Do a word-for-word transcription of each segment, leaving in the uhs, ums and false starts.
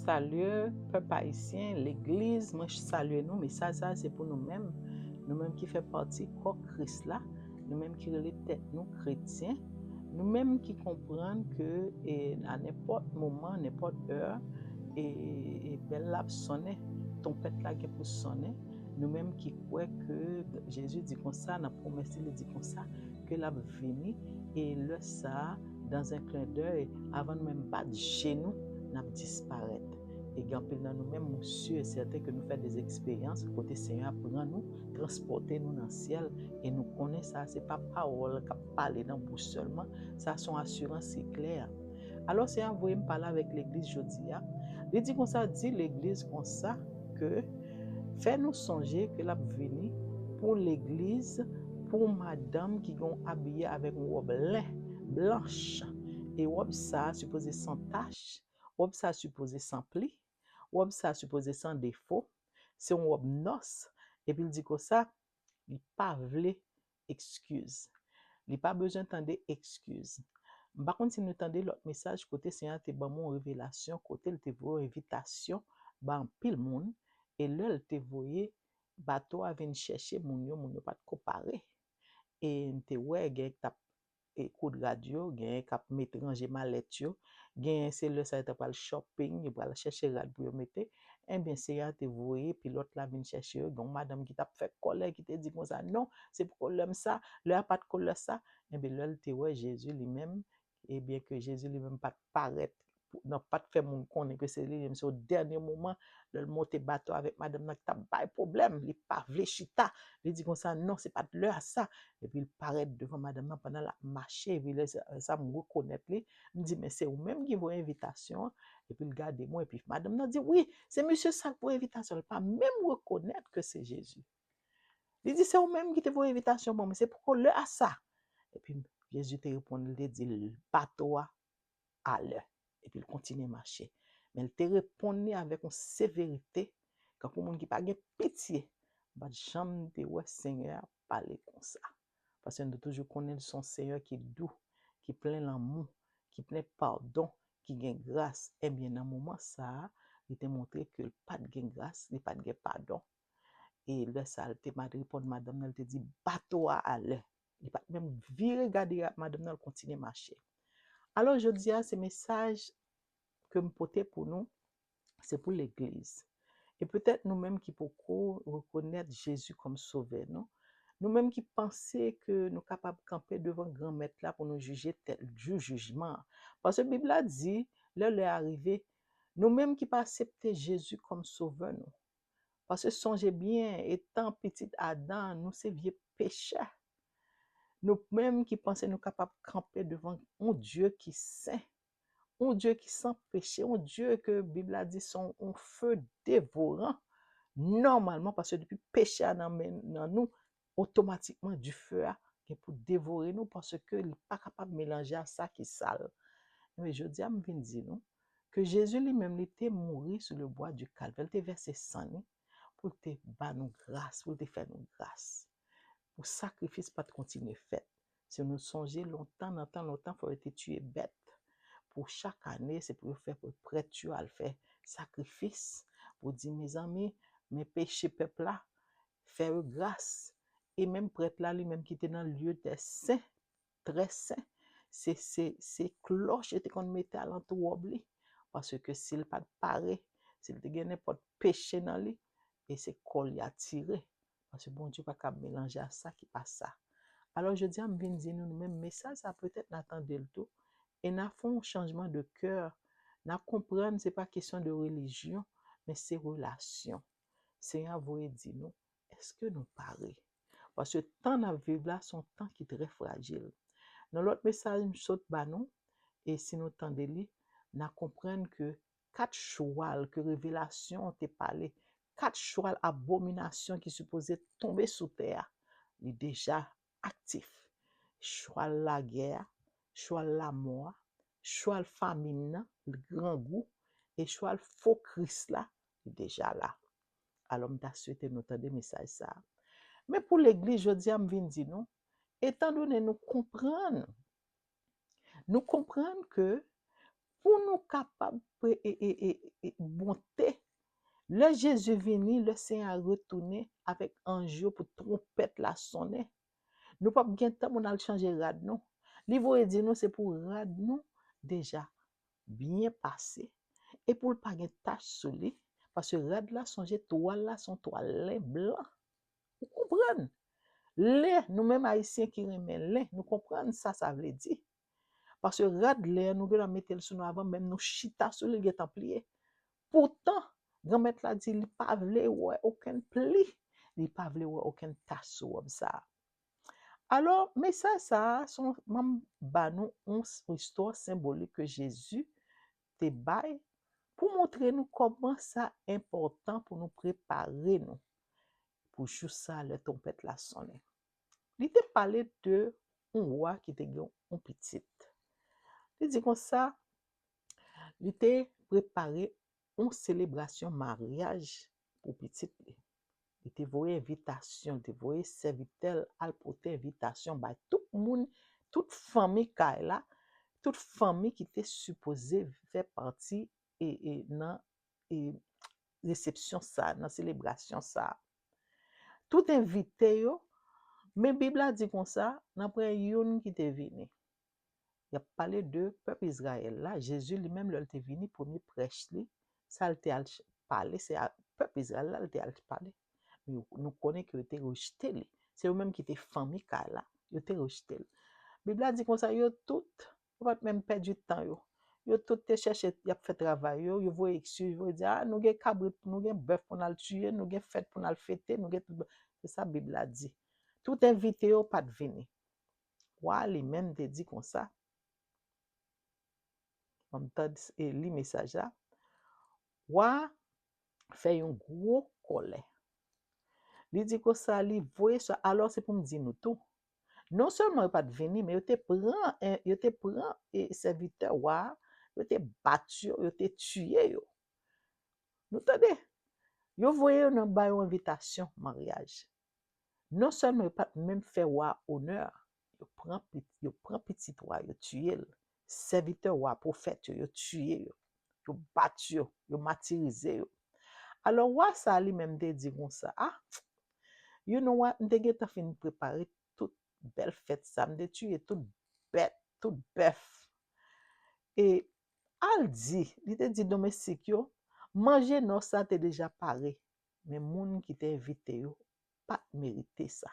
Salye, pèp ayisyen, legliz, mwen salye nou. Mesaj sa a se pou nou menm, nou menm ki fè pati kò Kris la, nou menm ki rele tèt nou kretyen, nou menm ki konprann ke e, a nenpòt moman, nenpòt è, e, e bèl la ap sonnen, twonpèt la gen pou sonnen, nou menm ki kwè ke Jezi di konsa, nan pwomès li, li di konsa, ke l ap vini, e lè sa a, dans un clin d'œil, avan nou menm bat je nou, n ap disparèt. E gen anpil nan nou menm, mwen si e sèten ke nou fè de eksperyans kote Senyè a pran nou, transpòte nou nan syèl, e nou konnen sa, se pa pawòl k ap pale nan bouch sèlman, sa se yon asirans ki klè. Alò, Senyè a voye m pale avèk legliz jodi a. Li di konsa, di legliz konsa ke fè nou sonje ke l ap vini pou legliz, pou madanm ki gen abiye avèk yon wòb len blanch. E wòb sa a sipoze san tach, wòb sa a sipoze san pli, wòb sa a sipoze san defo, se yon wòb nòs, epi l di konsa, li pa vle eskiz. Li pa bezwen tande eskiz. M pa konn si nou tande lòt mesaj kote Senyè a te ban m yon revelasyon, kote l te voye yon envitasyon ba anpil moun, e lè l te voye bato a vin chèche moun yo, moun yo pa t ko pare. E m te wè gen k t ap e, koud rad yo, genyen k ap met ranje malèt yo, genyen se lè sa yo ta pral shopping, yo pral chèche rad pou yo mete. Ebyen, Senyè a te voye pilòt la vin chèche yo. Gen yon madanm ki t ap fè kòlè, ki te di konsa, "Non, se poko lè m sa, lè a pa t ko lè sa." Ebyen, lè l te wè Jezi li menm, ebyen ke Jezi li menm pa t parèt, nan pa t fè moun konnen ke se li menm, se o dènye moman, lè l monte bato avèk madanm nan ki t ap bay pwoblèm, li pa vle chita, li di konsa, "Non, se pa t lè a sa." Epi l parèt devan madanm nan pandan l ap mache, epi lè sa, sa m rekonèt li, m di, "Men se ou menm ki voye envitasyon an." Epi l gade mwen, epi madanm nan di, "Wi, se mesye sa k voye envitasyon an." Li pa menm rekonèt ke se Jezi. Li di, "Se ou menm ki te voye envitasyon ban mwen, se poko lè a sa." Epi Jezi te reponn, li te di l, "Bato a alè." Epi l kontinye mache. Men l te reponn li avèk yon severite, kankou moun ki pa gen pitye. M pa t janm te wè Senyè a pale konsa. Paske nou toujou konnen l se yon Senyè ki dou, ki plen lanmou, ki plen padon, ki gen gras. Ebyen, nan moman sa a, li te montre ke l pa t gen gras, li pa t gen padon. E lè sa a, l te mal reponn madanm nan, l te di, "Bato a alè." Li pa t menm vire gade madanm nan, l kontinye mache. Alò, jodi a, se mesaj ke m pote pou nou, se pou legliz. E petèt nou menm ki poko rekonèt Jezi kòm sovè nou, nou menm ki panse ke nou kapab kanpe devan Granmèt la pou nou jije tèt jou jijman an. Paske Bib la di, lè lè a rive, nou menm ki pa aksepte Jezi kòm sovè nou. Paske sonje byen, etan pitit Adan, nou se vye pechè. Nou menm ki panse nou kapab kanpe devan yon Dye ki sen, yon Dye ki san peche, yon Dye ke Bib la di se yon, yon fe devoran. Nòmalman, paske depi peche a nan men nan nou, otomatikman dife a gen pou devore nou paske li pa kapab melanje a sa ki sal. Men jodi a, m vin di nou ke Jezi li menm, li te mouri sou le bwa di Kalvè, li te vèse san li pou l te ba nou gras, pou l te fè nou gras. Pou sakrifis pa t kontinye fèt. Si nou sonje lontan, nan tan lontan, fò yo te tiye bèt. Pou chak ane, se pou yo fè pou prèt yo al fè sakrifis, pou di, "Mezanmi, men peche pèp la, fè yo gras." E menm prèt la, li menm ki te nan lye dè sen, trè sen, se, se, se klòch yo te konn mete alantou wòb li. Paske si l pa t pare, si l te gen nenpòt peche nan li, e se kò l y a tire. Paske Bondye pa kab melanje a sa ki pa sa. Alò, jodi a, m vin di nou, nou menm, mesaj sa, petèt n a tande l tou, e n a fè yon chanjman de kè, n a konprann se pa kesyon de relijyon, men se relasyon. Senyè a voye di nou, èske nou pare? Paske tan n ap viv la, se yon tan ki trè frajil. Nan lòt mesaj m sot ba nou, e si nou tande li, n a konprann ke kat chwal ke Revelasyon an te pale, kat chwal abominasyon ki sipoze tonbe sou tè a, li deja aktif. Chwal lagè a, chwal lamò a, chwal famin nan, grangou, e chwal fo Kris la, li deja la. Alò, m ta swete nou tande mesaj sa a. Men pou legliz, jodi a, m vin di nou, etandone nou konprann, nou konprann ke Pou nou kapab pre- e, e, e, e, monte, lè Jezi vini, lè Senyè a retounen avèk anj yo pou twonpèt la sonnen, nou p ap gen tan pou n al chanje rad nou. Li voye di nou se pou rad nou deja byen pase e pou l pa gen tach sou li, paske rad la, sonje, twal la se yon twal len blan. Ou konprann? Len, nou menm Ayisyen ki renmen len, nou konprann sa sa vle di. Paske rad len an, nou genlè mete l sou nou avan menm nou chita sou li, li gentan pliye. Poutan, Granmèt la di li pa vle wè okenn pli, li pa vle wè okenn tach sou wòb sa a. Alò, mesaj sa a, se yon, m ap ba nou yon s- yon istwa senbolik ke Jezi te bay pou montre nou kòman sa enpòtan pou nou prepare nou pou jou sa lè twonpèt la sonnen. Li te pale de yon wa ki te gen yon pitit. Li di konsa, li te prepare yon selebrasyon maryaj pou pitit li. Li te voye envitasyon, li te voye sèvitè l al pote envitasyon bay tout moun, tout fanmi kay la, tout fanmi ki te sipoze fè pati e, e nan e resepsyon sa, nan selebrasyon sa. Tout envite yo, men Bib la di konsa, nan pwen youn ki te vini. Y ap pale de pèp Izrayèl la. Jezi li menm, lè l te vini, premye prèch li, sa l te al ch- pale, se a pèp Izrayèl la l te al pale. Men nou konnen ke yo te rejte li. Se yo menm ki te fanmi kay la. Yo te rejte l. Bib la di konsa, yo tout, yo pa t menm pèdi tan yo. Yo tout te chèche, y ap fè travay yo, yo voye ekskiz, yo voye di, a, nou gen kabrit, nou gen bèf pou n al tiye, nou gen fèt pou n al fete, nou gen tout. Se sa Bib la di. Tout envite yo pa t vini. Wa li menm te di konsa, ban m tande e li mesaj la. Wa fè yon gwo kòlè. Li di konsa, li voye sa, alò se pou m di nou tou. Non sèlman yo pa t vini, men yo te pran, eh, yo te pran eh, sèvitè wa a, yo te bat yo, yo te tiye yo. Nou tande? Yo voye yo nan ba yo envitasyon maryaj. Non sèlman yo pa t menm fè wa a onè, yo pran, yo pran pitit wa, yo tiye l. Sèvitè wa, pwofèt yo, yo tiye yo. Yo bat yo, yo matirize yo. Alò, wa sa a li menm te di konsa, a, you know what, m te gentan fin prepare tout bèl fèt sa, m te tiye tout bèt, tout bèf. E al di, li te di domestik yo, manje nòs la te deja pare, men moun ki te envite yo pa t merite sa.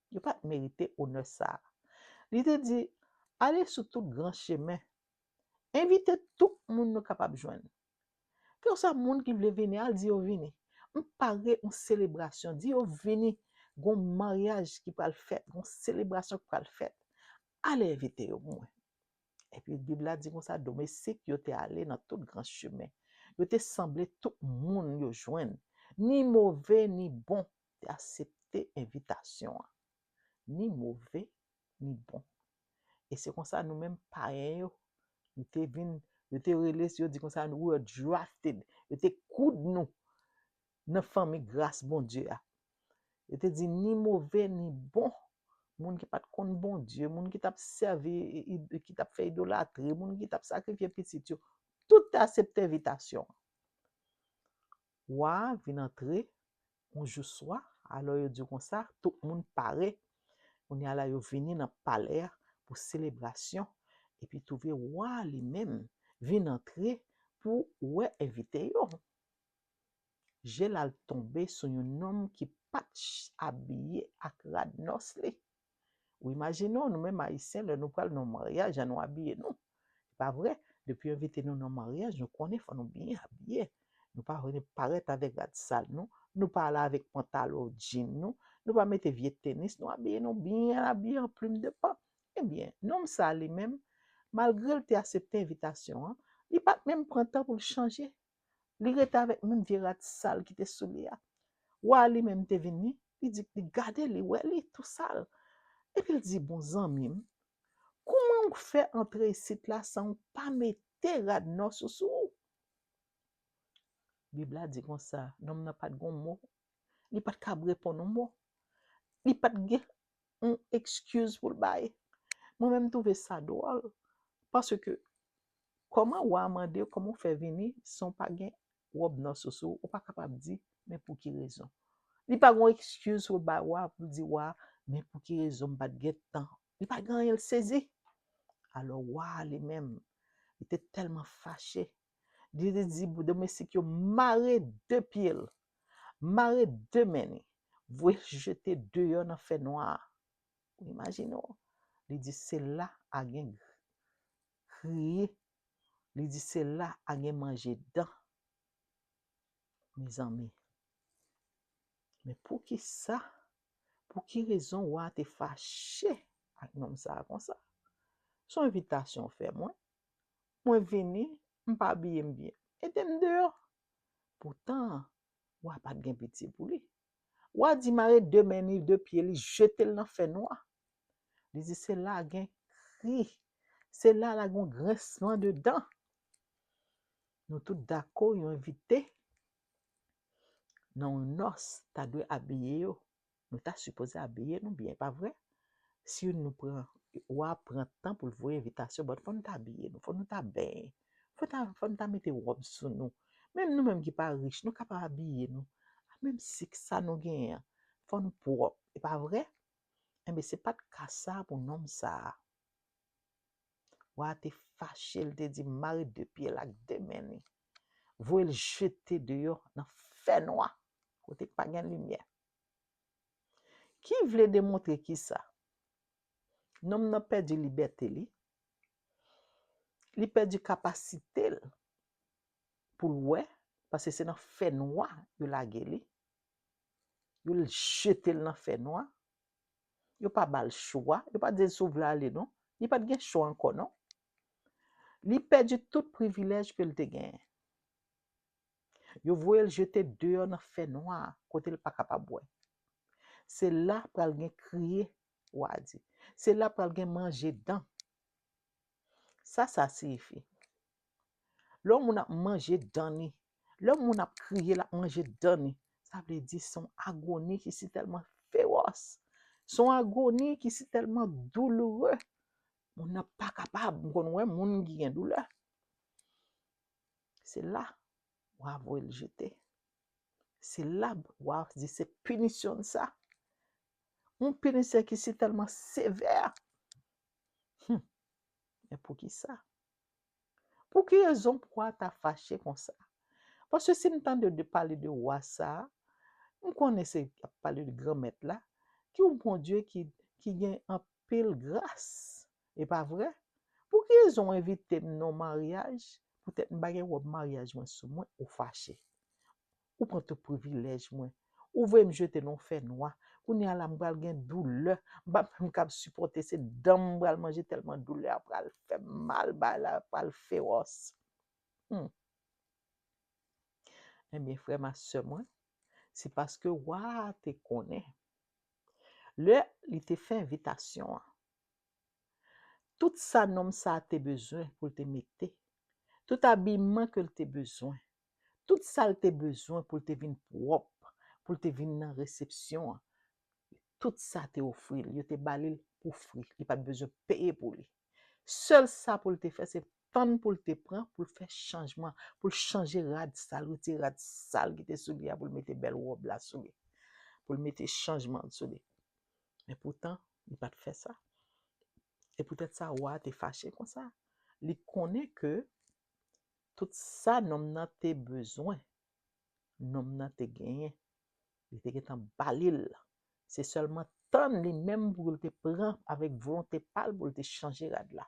Yo pa t merite onè sa a. Li te di, ale sou tout gran chemen, envite tout moun nou kapab jwenn. Kèlkeswa moun ki vle vini, al di yo vini. M pare yon selebrasyon, di yo vini. Gon maryaj ki pral fèt, gon selebrasyon ki pral fèt. Ale envite yo pou mwen. Epi Bib la di konsa, domestik yo te ale nan tout gran chemen. Yo te sanble tout moun yo jwenn. Ni move, ni bon, te aksepte envitasyon an. Ni move, ni bon. E se konsa nou menm payen yo, nou te vin, yo te rele, yo di konsa, we were drafted. Yo te koud nou nan fanmi gras Bondye a. Yo te di ni move, ni bon. Moun ki pa t konn Bondye, moun ki t ap sèvi, i- i- ki t ap fè idolatri, moun ki t ap sakrifye pitit yo, tout te aksepte envitasyon an. Wa a vin antre yon jou swa, alò yo di konsa, tout moun pare. Kounye a la, yo vini nan palè a pou selebrasyon. Epi twouve wa a li menm vin antre pou wè envite yo. Je l al tonbe sou yon nonm ki pa t ch- abiye ak rad nòs li. Ou imajine w, nou menm Ayisyen, lè nou pral nan maryaj, jan nou abiye nou. Se pa vre? Depi yo envite nou nan maryaj, nou konnen fò nou byen abiye. Nou pa vle parèt avèk rad sal nou, nou pa ale avèk pantalon djin nou, nou pa mete vye tenis, nou abiye nou byen abiye an plim de pan. Ebyen, nonm sa li menm, malgre l te aksepte envitasyon an, li pa t menm pran tan pou l chanje. Li rete avèk menm vye rad sal ki te sou li a. Wa a li menm te vini, li di, li gade, li wè li tou sal. Epi l di, bon zanmi m, kouman w fè antre isit la san w pa mete rad nòs ou sou ou? Bib la di konsa, nonm nan pa t gon mo. Li pa t kab reponn yon mo. Li pa t gen yon ekskiz pou l bay. Mwen menm, m twouve sa dwòl. Paske Kòman wa a mande w kòman w fè vini san w pa gen wòb nòs ou sou ou? Ou pa kapab di, men pou ki rezon? Li pa gen yon eskiz pou l bay wa a pou l di wa a, men pou ki rezon m pa t gen tan? Li pa gen anyen l sezi. Alò, wa a li menm, li te tèlman fache. Li te di domestik yo mare de pye l, mare de men li, voye l jete deyò nan fènwa a. Ou imajine w? Li di se la a gen kriye, li di se la a gen manje dan. Mezanmi, men poukisa, pou ki rezon wa a te fache ak nonm sa a konsa? Se yon envitasyon w fè mwen. Mwen vini, m pa abiye m byen. Mete m deyò. Poutan, wa a pa t gen pitye pou li. Wa a di mare de men li, de pye li, jete l nan fènwa. Li di se la a gen kri, se la a gen grensman de dan. Nou tout dakò yon envite nan yon nòs ta dwe abiye yo. Nou ta sipoze abiye nou byen, pa vre? Si nou pran, wa a pran tan pou l voye envitasyon, bon, fò nou ta abiye nou, fò nou ta benyen, fò ta, fò nou ta mete wòb sou nou. Menm nou menm ki pa rich, nou kapab abiye nou. Menm si sa nou genyen an, fò nou pwòp, e pa vre? Enben, se pa t ka sa pou nonm sa a. Wa a te fache, l te di mare de pye l ak de men li, voye l jete deyò nan fènwa, kote k pa gen limyè. Ki vle demontre kisa? Nonm nan pèdi libète li, li pèdi kapasite l pou l wè, paske se nan fènwa yo lage li, yo jete l nan fènwa, yo pa ba l chwa, yo pa di l si w vle ale non, li pa t gen chwa ankò non. Li pèdi tout privilèj ke l te genyen. Yo voye l jete deyò nan fènwa a, kote l pa kapab wè. Se la pral gen kriye, wa a di. Se la pral gen manje dan. Sa sa siyifi? Lè yon moun ap manje dan li, lè yon moun ap kriye, l ap manje dan li, sa vle di se yon agoni ki si tèlman fewòs. Se yon agoni ki si tèlman douloure. Moun nan pa kapab, m konn wè moun ki gen doulè. Se la, wa a voye l jete. Se la, wa a di se pinisyon l sa. Yon pinisyon ki si tèlman sevè. Hmm. Men poukisa? Pou ki rezon wa a ta fache konsa? Paske si m tande de pale de wa sa a, m konnen se ap pale de Granmèt la, ki yon Bondye ki, ki gen anpil gras. E pa vre? Pou ki rezon w envite m nan yon maryaj, poutèt m pa gen wòb maryaj mwen sou mwen, ou fache? Ou pran tout privilèj mwen. Ou voye m jete nan yon fènwa. Kounye a la, m pral gen doulè. M pa menm kab sipòte, se dan m pral manje tèlman doulè a pral fè m mal, bagay la pral fewòs. Hmm. Ebyen, frè m ak sè mwen, se paske wa a te konnen, lè li te fè envitasyon an, tout sa nonm sa a te bezwen pou l te mete, tout abiman ke l te bezwen, tout sa l te bezwen pou l te vin pwòp, pou l te vin nan resepsyon an, tout sa te ofri l, yo te ba li l pou fri, li pa t bezwen peye pou li. Sèl sa pou l te fè, se tann pou l te pran, pou l fè chanjman, pou l chanje rad sal, retire rad sal ki te sou li a, pou l mete bèl wòb la sou li, pou l mete chanjman sou li. Men poutan, li pa t fè sa. E poutèt sa, wa a te fache konsa. Li konnen ke tout sa nonm nan te bezwen, nonm nan te genyen. Li te gentan ba li l. Se sèlman tann li menm pou l te pran avèk volonte pa l pou l te chanje rad la.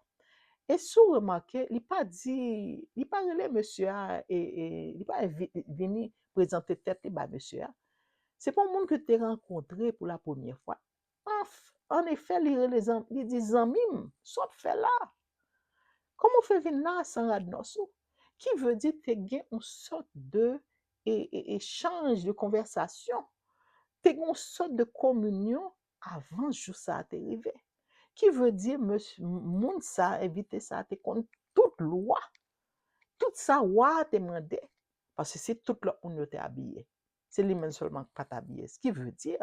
E si w remake, li pa di, li pa rele mesye a, e, e, li pa vi-, vini prezante tèt li bay mesye a. Se pa yon moun ke te rankontre pou la premyè fwa. Anf-, an efè, li rele zan-, li di, zanmi m, sa w ap fè la? Kòman w fè vin la san rad nòs ou? Ki vle di te gen yon sòt de e, e, echanj, de konvèsasyon. Te gen yon sòt de kominyon avan jou sa a te rive. Ki vle di, mesye, moun sa a, envite sa a, te konn tout lwa, tout sa wa a te mande, paske se tout lòt moun yo te abiye. Se li menm sèlman ki pa t abiye. Ki vle di,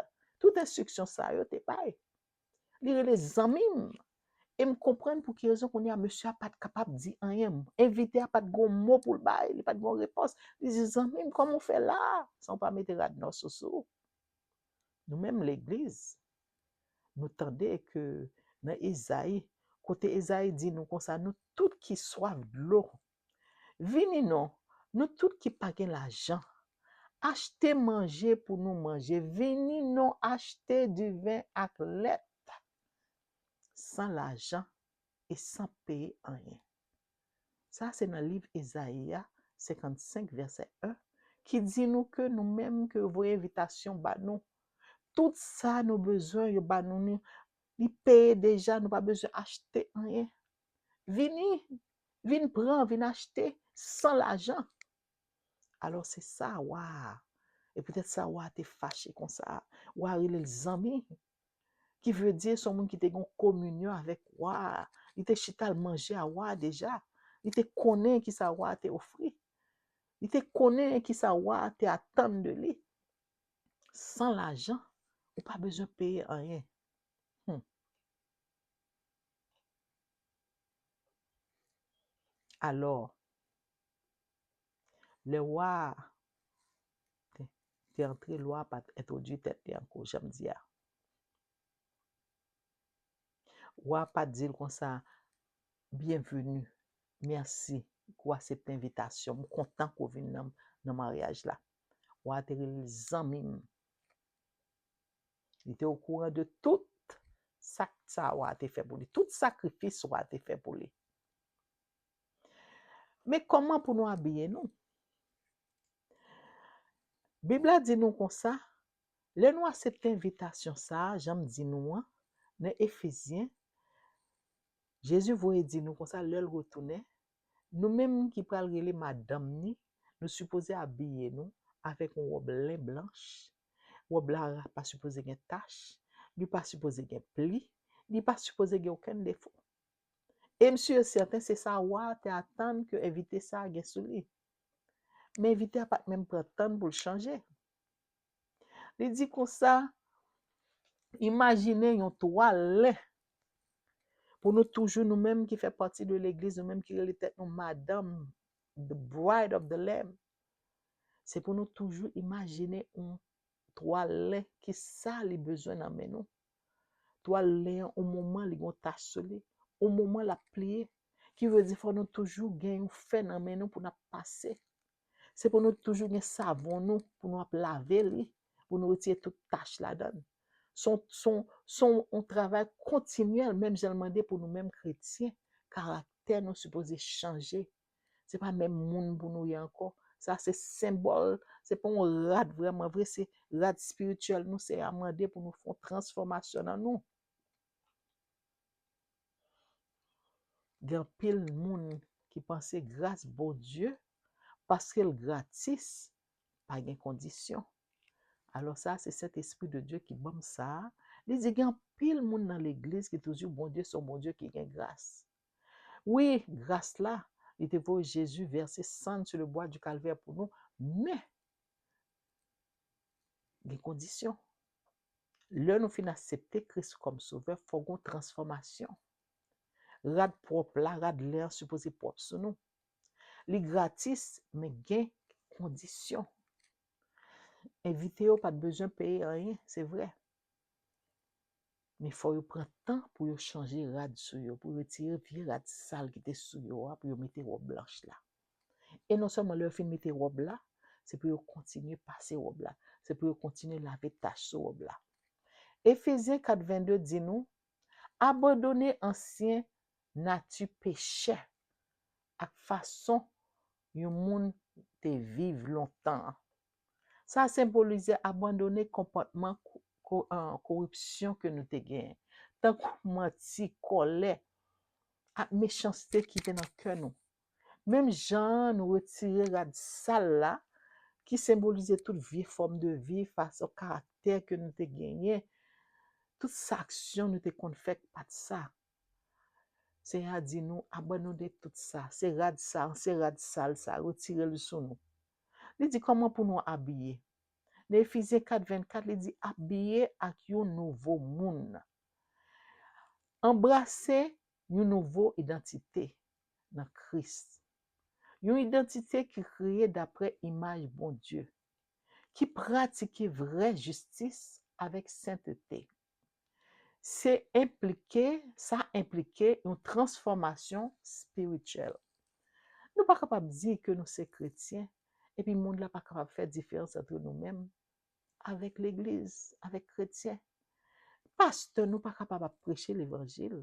tout enstriksyon sa yo te bay. Li rele zanmi m. E m konprann pou ki rezon kounye a mesye a pa t kapab di anyen. Envite a pa t gen yon mo pou l bay, li pa t gen yon repons. Li di, "Zanmi m, kòman w fè la a? San w pa mete rad nò sou sou w?" Nou menm legliz, nou tande ke nan Ezayi, kote Ezayi di nou konsa, nou tout ki swaf dlo, vini non, nou tout ki pa gen lajan, achte manje pou nou manje, vini non, achte diven ak lèt san lajan e san peye anyen. Sa se nan liv Ezayi a, senkannsenk, vèsè en, ki di nou ke nou menm ke yo voye envitasyon ba nou. Tout sa nou bezwen, yo ba nou li. Li peye deja, nou pa bezwen achte anyen. Vini, vin pran, vin achte san lajan. Alò, se sa wa a. E poutèt sa wa a te fache konsa. Wa a rele l zanmi. Ki vle di, se yon moun ki te gen yon kominyon avèk wa a. Li te chita al manje a wa a deja. Li te konnen ki sa wa a te ofri. Li te konnen ki sa wa a te atann de li. San lajan, ou pa bezwen peye anyen. Hmm. Alò, lè wa a te, te antre, lwa a pa t entwodui tèt li ankò, jan m di a. Wa a pa t di l konsa, "Byenveni, mèsi ke w aksepte envitasyon, m kontan ke w vin nan, nan maryaj la." Wa a te rele l zanmi m. Li te okouran de tout sa sa wa a te fè pou li, tout sakrifis wa a te fè pou li. Men kòman pou nou abiye nou? Bib la di nou konsa, lè nou aksepte envitasyon sa a, jan m di nou an, nan Efezyen, Jezi voye di nou konsa, lè l retounen, nou menm ki pral rele madanm ni, nou sipoze abiye nou avèk yon wòb len blanch. Wòb la pa sipoze gen tach, li pa sipoze gen pli, li pa sipoze gen okenn defo. E m si e sèten, se sa wa a te atann ke envite sa a gen sou li. Men envite a pa t menm pran tan pou l chanje. Li di konsa, imajine yon twal len pou nou toujou, nou menm ki fè pati de legliz, nou menm ki rele tèt nou madanm, the bride of the Lamb. Se pou nou toujou imajine yon twal len, ki sa li bezwen nan men nou. Twal len an, yon moman li gen yon tach sou li, yon moman l ap pliye. Ki vle di fò nou toujou gen yon fè nan men nou pou n ap pase. Se pou nou toujou gen savon nou, pou nou ap lave li, pou nou retire tout tach ladan l. Se yon, se yon, se yon, yon travay kontinyèl, menm jan l mande pou nou menm kretyen, karaktè nou sipoze chanje. Se pa menm moun pou nou ye ankò. Sa se senbòl, se pa yon rad vrèman vre, se rad espirityèl nou, se a mande pou nou fè yon transfòmasyon nan nou. Gen anpil moun ki panse gras Bondye, paske l gratis, pa gen kondisyon. Alò sa, se Sentespri de Dye ki ban m sa a. Li di gen anpil moun nan legliz ki toujou Bondye se yon Bondye ki gen gras. Wi, gras la, li te voye Jezi vèse san l sou le bwa di kalvè pou nou, men gen kondisyon. Lè nou fin aksepte Kris kòm sovè, fò gen yon transfòmasyon. Rad pwòp la, rad len an sipoze pwòp sou nou. Li gratis, men gen kondisyon. Envite yo pa t bezwen peye anyen, se vre. Men fò yo pran tan pou yo chanje rad sou yo, pou yo retire vye rad sal ki te sou yo a, pou yo mete wòb blanch la. E non sèlman lè yo fin mete wòb la, se pou yo kontinye pase wòb la, se pou yo kontinye lave tach sou wòb la. Efezyen kat vennde di nou, abandone ansyen nati pechè ak fason yon moun te viv lontan an. Sa senbolize abandone konpòtman ko-, ko-, an, koripsyon ke nou te genyen, tankou manti, kòlè, ak mechanste ki te nan kè nou. Menm jan an, nou retire rad sal la, ki senbolize tout vye fòm de vi, fason karaktè ke nou te genyen, tout sa aksyon nou te konn fè k pa t sa. Senyè a di nou, abandone tout sa. Se rad sa, se rad sal sa, retire l sou nou. Li di kòman pou nou abiye. Nan Efizyen kat vennkat, li di, abiye ak yon nouvo moun. Anbrase yon nouvo idantite nan Kris. Yon idantite ki kreye dapre imaj Bondye, ki pratike vrè jistis avèk sentete. Se enplike, sa enplike yon transfòmasyon espirityèl. Nou pa kapab di ke nou se kretyen, epi mond la pa kapab fè diferans antre nou menm avèk legliz, avèk kretyen. Pastè, nou pa kapab ap preche levanjil,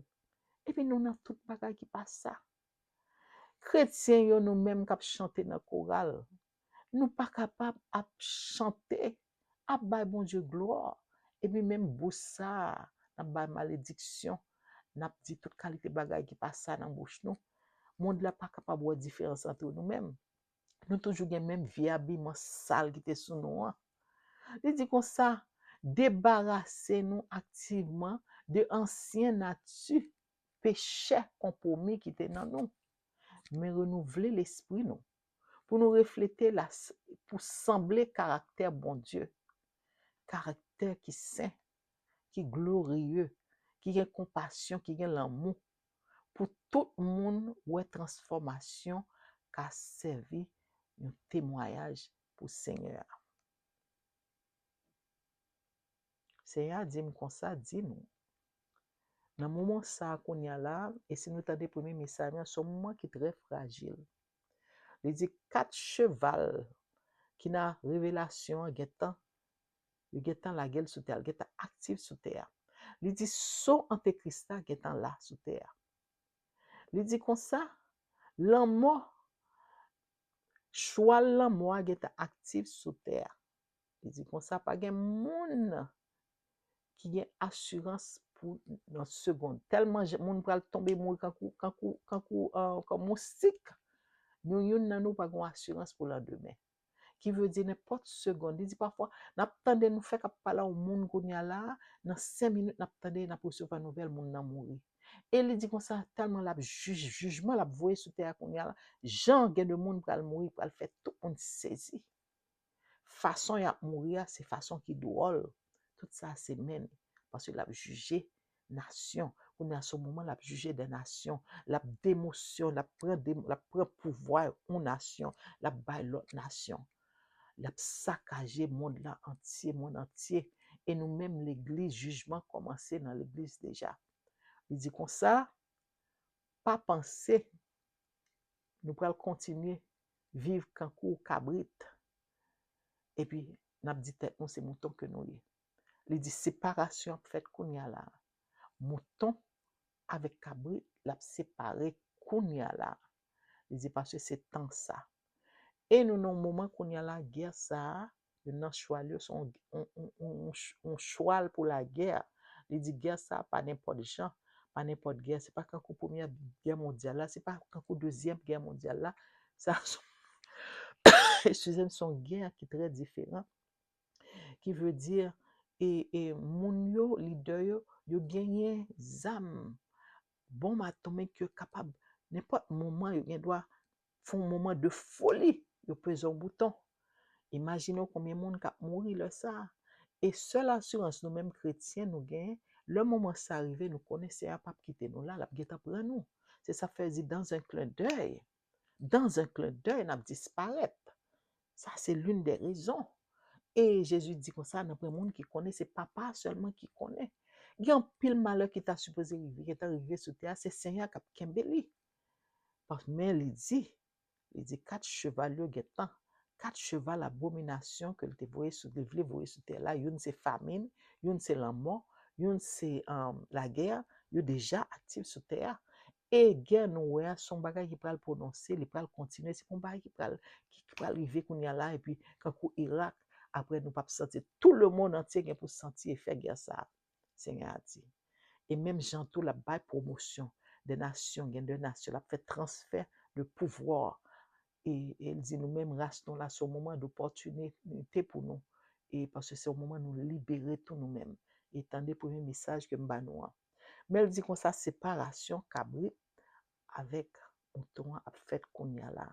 epi nou nan tout bagay ki pa sa. Kretyen yo, nou menm k ap chante nan koral, nou pa kapab ap chante, ap bay Bondye glwa, epi menm bouch sa a, n ap bay malediksyon, n ap di tout kalite bagay ki pa sa nan bouch nou. Mond la pa kapab wè diferans antre nou menm. Nou toujou gen menm vye abiman sal ki te sou nou an. Li di konsa, debarase nou aktivman de ansyen nati pechè konpwomi ki te nan nou, men renouvle lespri nou, pou nou reflete la, pou sanble karaktè Bondye, karaktè ki sen, ki gloriye, ki gen konpasyon, ki gen lanmou, pou tout moun wè transfòmasyon ka sèvi yon temwayaj pou Senyè a. Senyè a di m konsa, di nou, nan moman sa a kounye a la, e si nou tande premye mesaj la, se yon moman ki trè frajil. Li di kat cheval ki nan revelasyon an gentan, yo gentan lage l sou tè a, l gentan aktif sou tè a. Li di so antikris la gentan la sou tè a. Li di konsa, lanmò, chwal lanmò a gentan aktif sou tè a. Li di konsa, pa gen moun ki gen asirans pou nan segonn. Tèlman moun pral tonbe mouri kankou, kankou, kankou, uh, kòm moustik. Nou, youn nan nou pa gen asirans pou landemen. Ki vle di nenpòt segonn. Li di pafwa, n ap tande nou fèk ap pale a yon moun kounye a la, nan senk minit n ap tande, n ap resevwa nouvèl moun nan mouri. E li di konsa, tèlman l ap jij, jijman l ap voye sou tè a kounye a la, jan gen de moun pral mouri, pral fè tout moun sezi. Fason y ap mouri a, se fason ki dwòl. Tout sa se men li, paske l ap jije nasyon. Kounye a, se yon moman l ap jije de nasyon, l ap demosyon, l ap pran, l ap pran pouvwa yon nasyon, l ap bay lòt nasyon. L ap sakaje mond la antye, mond antye. E nou menm legliz, jijman kòmanse nan legliz deja. Li di konsa, pa panse nou pral kontinye viv kankou kabrit, epi n ap di tèt nou se mouton ke nou ye. Li di separasyon ap fèt kounye a la. Mouton avèk kabrit, l ap separe kounye a la. Li di paske se tan sa. E nou nan yon moman kounye a la, gè sa a, youn nan chwal yo, se yon, yon, yon, yon, yon chwal pou lagè. Li di gè sa a pa nenpòt jan, pa nenpòt gè. Se pa kankou premyè gè mondyal la, se pa kankou dezyèm gè mondyal la. Sa, eskize m, se yon gè ki trè diferan. Ki vle di, e, e, moun yo, lidè yo, yo genyen zam, bonm atomik yo kapab, nenpòt moman, yo gen dwa fè yon moman de foli, yo peze yon bouton. Imajine w konbyen moun k ap mouri lè sa a. E sèl asirans nou menm kretyen nou genyen, lè moman sa a rive, nou konnen Seyè a p ap kite nou la, l ap gentan pran nou. Se sa k fè l di, dans un clin d'œil, dans un clin d'œil, n ap disparèt. Sa se l'une des raisons. E Jezi di konsa, nan pwen moun ki konnen, se Papa sèlman ki konnen. Gen anpil malè ki ta sipoze rive, ki ta rive sou tè a, se Senyè a k ap kenbe li. Pas-, men li di, li di kat cheval yo gentan, kat cheval abominasyon ke l te voye sou, li vle voye sou tè la, youn se famin, youn se lanmò, youn se, um, lagè, yo deja aktif sou tè a. E gè nou wè a, se yon bagay ki pral pwononse, li pral kontinye, se pa yon bagay ki pral, ki, ki pral rive kounye a la, epi kankou Irak, apre nou p ap santi, tout le monde entier gen pou santi efè gè sa a, Senyè a di. E menm jan tou, l ap bay pwomosyon, de nasyon, gen de nasyon, l ap fè transfè de pouvwa. E, e l di nou menm ras nou la, se yon moman dopòtinite pou nou. E paske se yon moman nou libere tou nou menm. E tande premye mesaj ke m ba nou an. Men l di konsa, separasyon kabrit avèk mouton an ap fèt kounye a la.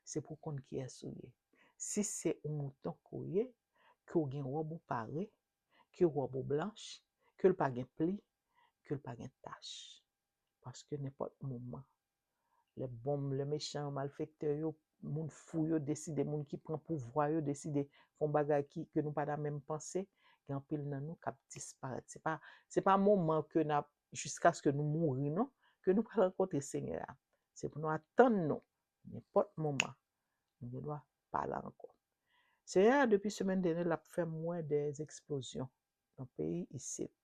Se pou w konn kiyès ou ye. Si se yon mouton ke w ye, ke w gen wòb ou pare, ke wòb ou blanch, ke l pa gen pli, ke l pa gen tach. Paske nenpòt moman, lè bonm, lè mechan yo, malfektè yo, moun fou yo deside, moun ki pran pouvwa yo deside fè yon bagay ki, ke nou pa ta menm panse, gen anpil nan nou k ap disparèt. Se pa, se pa moman ke n ap, jiskaske nou mouri, non, ke nou pral rankontre Senyè a. Se pou nou atann nou, nenpòt moman, nou gen dwa pa la ankò. Senyè a, depi semèn dènye, l ap fè m wè de eksplozyon nan peyi isit.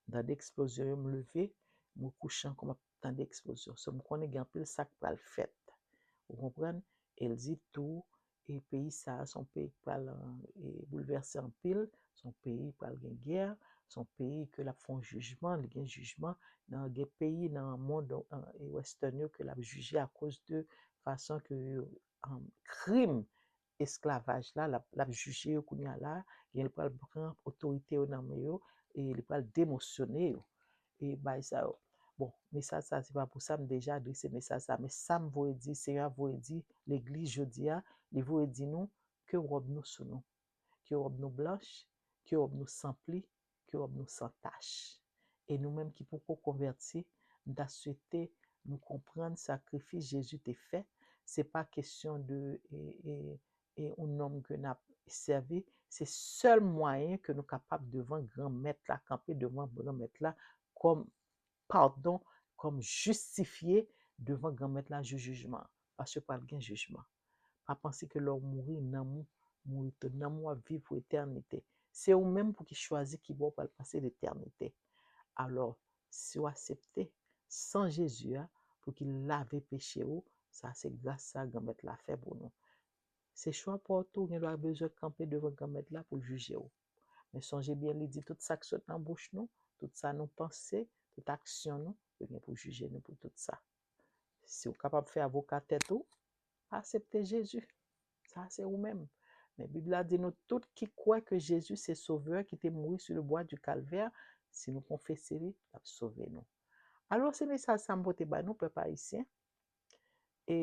M tande eksplozyon yo, m leve, m kouche ankò, m ap tande eksplozyon. So, m konnen gen anpil sa k pral fèt. Ou konprann? E l di tou, e peyi sa a, se yon peyi k pral, e, boulvèse anpil, se yon peyi k pral gen gè, se yon peyi ke l ap fè yon jijman, li gen jijman, nan gen peyi nan mond, e, western yo ke l ap jije akoz de fason ke yo, um, krim esklavaj la, l ap, l ap jije yo kounye a la, gen li pral pran otorite yo nan men yo, e li pral demosyone yo. E bay sa yo. Bon, mesaj sa, se pa pou sa, m deja adrese mesaj sa, men sa m voye di, Senyè a voye di legliz jodi a, li voye di nou, ke wòb nou sou nou, ke wòb nou blanch, ke wòb nou san pli, ke wòb nou san tach. E nou menm ki poko konvèti, m ta swete nou konprann sakrifis Jezi te fè. Se pa kesyon de, e, e, e yon nonm ke n ap sèvi, se sèl mwayen ke nou kapab devan Granmèt la, kanpe devan Granmèt la kòm padon, kòm jistifye devan Granmèt la jou jijman an. Paske pral gen jijman. Pa panse ke lè w mouri, nanm ou mouri tou. Nanm ou ap viv pou etènite. Se ou menm pou ki chwazi ki bò w pral pase letènite. Alò, si w aksepte san Jezi a pou ki lave peche ou, sa se gras sa Granmèt la fè pou nou. Se chwa pa w tou, ou gen dwa bezwen kanpe devan Granmèt la pou l jije w. Men sonje byen, li di tout sa k sot nan bouch nou, tout sa nou panse, tout aksyon nou, yo gen pou jije nou pou tout sa. Si w kapab fè avoka tèt ou, aksepte Jezi. Sa se ou menm. Men Bib la di nou tout ki kwè ke Jezi se Sovè ki te mouri sou le bwa di Kalvè, si nou konfese li, l ap sove nou. Alò, se mesaj sa m pote ba nou, pèp ayisyen. E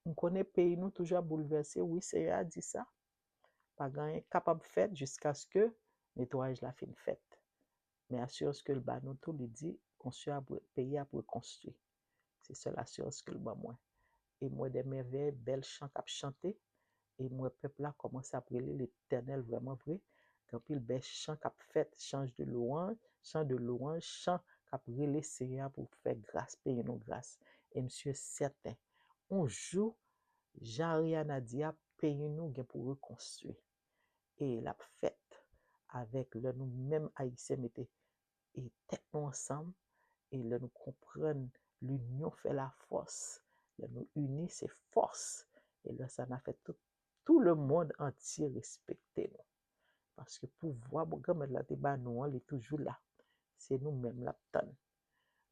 m konnen peyi nou toujou ap boulvèse, wi, Senyè a di sa. Pa gen anyen k kapab fèt jiskaske netwayaj la fin fèt. Men asirans ke l ba nou tou, li di, konstwi ap, peyi ap rekonstwi. Se sèl asirans ke l ban mwen. E m wè de mèvèy, bèl chan k ap chante, e m wè pèp la kòmanse ap rele Letènèl vrèman vre. Gen anpil bèl chan k ap fèt, chan de lwanj, chan de lwanj, chan k ap rele Senyè a pou fè gras, peyi nou gras. E m si sèten, yon jou, jan Ariana di a, peyi nou gen pou rekonstwi. E l ap fèt avèk lè nou menm Ayisyen mete e tèt nou ansanm, e lè nou konprann l'union fait la force, lè nou ini se fòs, e lè sa n a fè tout, tout le monde entier respekte nou. Paske pouvwa Granmèt la te ba nou an, li toujou la. Se nou menm l ap tann.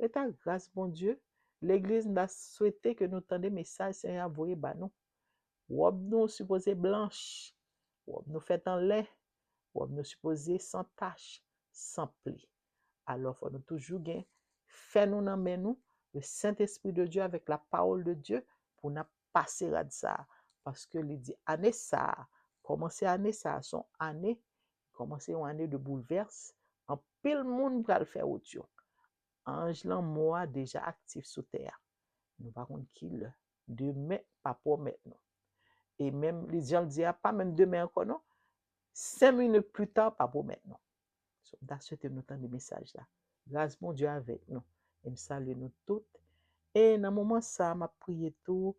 Rete ak gras Bondye, legliz, m ta swete ke nou tande mesaj Senyè a voye ba nou. Wòb nou sipoze blanch, wòb nou fèt an len, wòb nou sipoze san tach, san pli. Alò, fò nou toujou gen fè nou nan men nou, le Saint-Esprit de Dieu avec la parole de Dieu, pou n ap pase rad sa a. Paske li di, ane sa a, kòmanse ane sa a, se yon ane, kòmanse yon ane de boulvès, anpil moun pral fè wout yo. Anj lanmò a deja aktif sou tè a. Nou pa konn ki lè. Demen pa pwomèt nou. E menm, li, jan l di a, pa menm demen ankò non. Senk minit pita pa pwomèt nou. So, m ta swete nou tande mesaj la. Gras Bondye avèk nou. E m salye nou tout. E nan moman sa a, m ap priye tou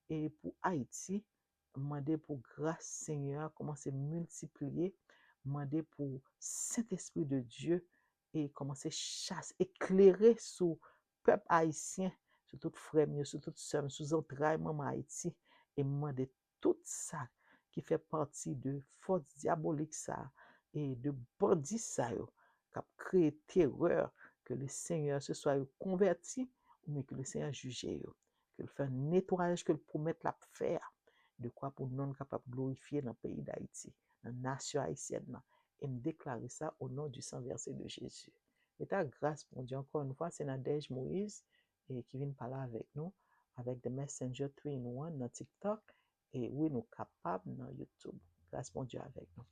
e pou Ayiti. M mande pou gras Senyè a kòmanse miltipliye. M mande pou Sentespri de Dye e kòmanse chase, eklere sou pèp ayisyen, sou tout frè m yo, sou tout sè m, sou zantray manman Ayiti. E m mande tout sa ki fè pati de fòs dyabolik sa a e de bandi sa yo k ap kreye terè, ke le Senyè se swa yo konvèti oubyen ke le Senyè jije yo, ke l fè netwayaj ke l pwomèt l ap fè a, dekwa pou non l kapab glorifye nan peyi Dayiti, nan nasyon ayisyèn nan. E m deklare sa o non di san vèse de Jezi. Rete ak gras Bondye ankò yon fwa, se Nadège Moïse e ki vin pale avèk nou avèk The Messenger three in one nan TikTok. E wi, nou kapab nan YouTube. Gras Bondye avèk nou.